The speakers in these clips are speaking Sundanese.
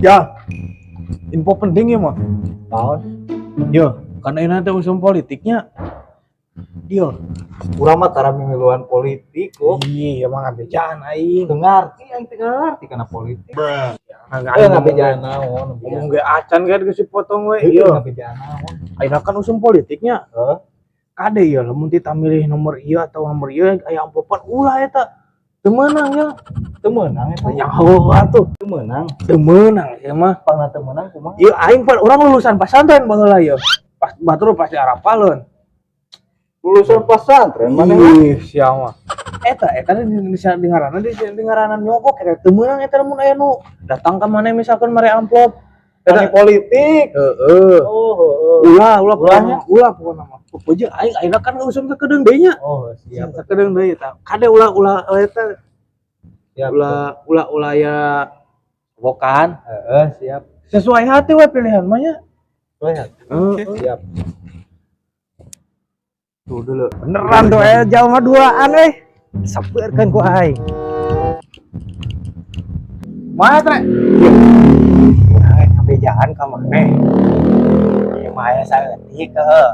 Ya, info penting ya mah. Naon? Yo, karena ini nanti usum politiknya. Yo, Urang mah tara mimiluan politik kok. Iya, emang ngabejaan aing. Teu ngarti aing, teu ngarti kana politik. Nggak Eh, ngabejaan naon? Ngomong ge acan kan geus dipotong we. Iya, Iya, ngabejaan naon? Ayeuna kan usum politiknya. Heuh. Kade ya, lamun tita milih nomor ieu atau nomor ieu aya amplopan, ulah eta. Teu meunang ya. Teu meunang eta. Nyaho atuh. Teu meunang. Teu meunang ya mah. Pangna teu meunang kumaha? Ieu aing pan urang lulusan pesantren baheula ieu. Pas batur pasti arapaleun. Lulusan pesantren mana? Ih, sia mah. Eta eta di di ngaranna di ngaranna nyogok eta teu meunang eta lamun aya nu datang ka maneh misalkan mere amplop. Eta Eta politik. Heeh. Oh, heeh. Ulah, ulah. Ulahnya? Pokona, ulah pokona mah. Pepeje aing ayeuna kan usum sakedeung deui nya. Oh, siap. Sakedeung deui eta. Kade ulah, ulah eta. Siap. Ulah, ulah, ulah ya bokan. Heeh, siap. Sesuai hati we pilihan mah nya. Sehat. Heeh. Siap. Tuh dulu. Beneran tuh jalma duaan eh. Sapeurkeun ku aing. Mana, Tre? Urang rek ngabejaan ka maneh. Ieu mah aya saeutik heuh.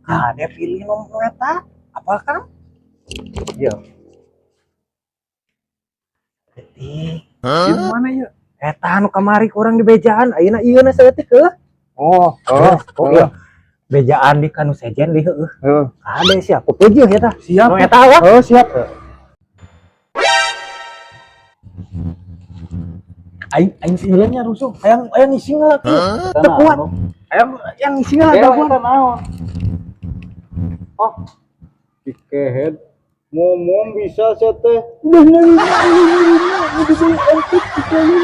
Kade pilih nomor eta? Apa kan? Iya. Saeutik. Di mana ya? Eta anu kamari kurang di bejaan, ayeuna ieu na saeutik heuh. Oh, Oh, oh, iya. Bejaan di kanu sejen di heueuh. Heeh. Kade sia pepeujeuh eta. Siap. Nu eta wah. Oh, siap. Aing aing sih nya rusuh. Hayang hayang ngising lah tuh. Teu kuat. Hayang hayang ngising lah Eta teu kuat. Naon? Oh, dikehed. Ngomong bisa sia teh. Udah nyari nyari nyari dibeli antik dikali.